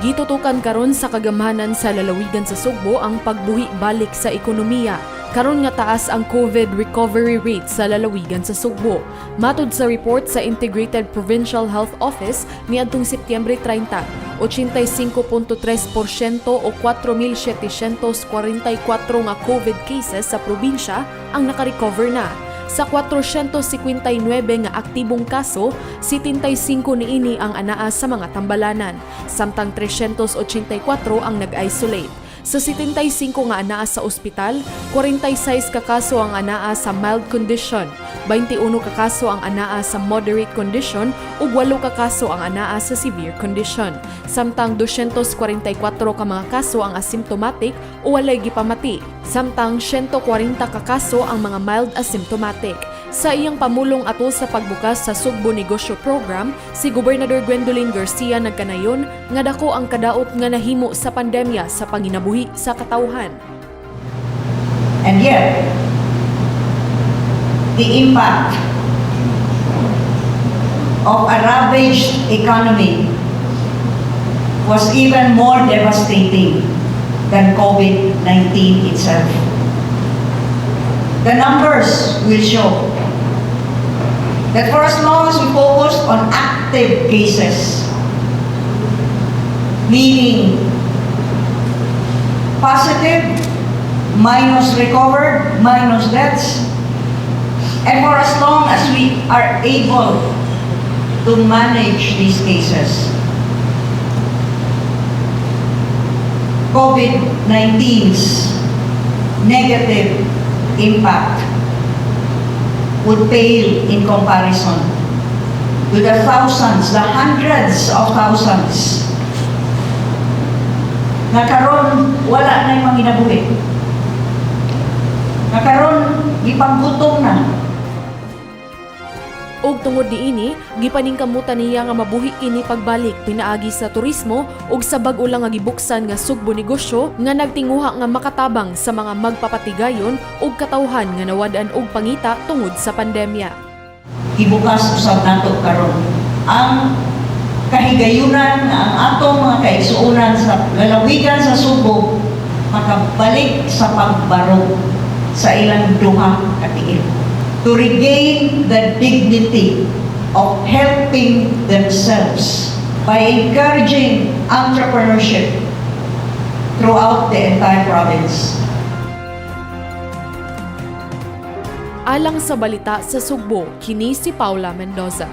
Gitutukan karon sa kagamhanan sa lalawigan sa Sugbo ang pagbuhi balik sa ekonomiya. Karon nga taas ang COVID recovery rate sa lalawigan sa Sugbo. Matod sa report sa Integrated Provincial Health Office niadtong Setyembre 30, 85.3% o 4,744 nga COVID cases sa probinsya ang nakarecover na. Sa 459 nga aktibong kaso, 75 niini ang anaa sa mga tambalanan, samtang 384 ang nag-isolate. Sa 75 nga anaa sa ospital, 46 ka kaso ang anaa sa mild condition, 21 ka kaso ang anaa sa moderate condition ug 8 ka kaso ang anaa sa severe condition. Samtang 244 ka mga kaso ang asymptomatic o walay gipamati, samtang 140 ka kaso ang mga mild asymptomatic. Sa iyang pamulong atol sa pagbukas sa Sugbo Negosyo Program, si Gobernador Gwendolyn Garcia nagkanayon nga dako ang kadaot nga nahimo sa pandemya sa panginabuhi sa katawhan. And yet, the impact of a ravaged economy was even more devastating than COVID-19 itself. The numbers will show that for as long as we focused on active cases, meaning positive minus recovered minus deaths, and for as long as we are able to manage these cases, COVID-19's negative impact would pale in comparison to the thousands, the hundreds of thousands nga karon wala na yung manginabuhi. Nga karon gipanggutom na. Ug tungod niini, gipaningkamutan niya nga mabuhi kini pagbalik pinaagi sa turismo ug sa bag-o lang nga gibuksan nga Sugbo Negosyo nga nagtinguha nga makatabang sa mga magpapatigayon ug katawhan nga nawad-an og pangita tungod sa pandemya. Gibukas usab nato karon ang kahigayunan nga ang atong mga kaigsuonan sa lalawigan sa Sugbo makabalik sa pagbarog sa ilang duha ka tiil, to regain the dignity of helping themselves by encouraging entrepreneurship throughout the entire province. Alang sa Balita sa Sugbo, kini si Paula Mendoza.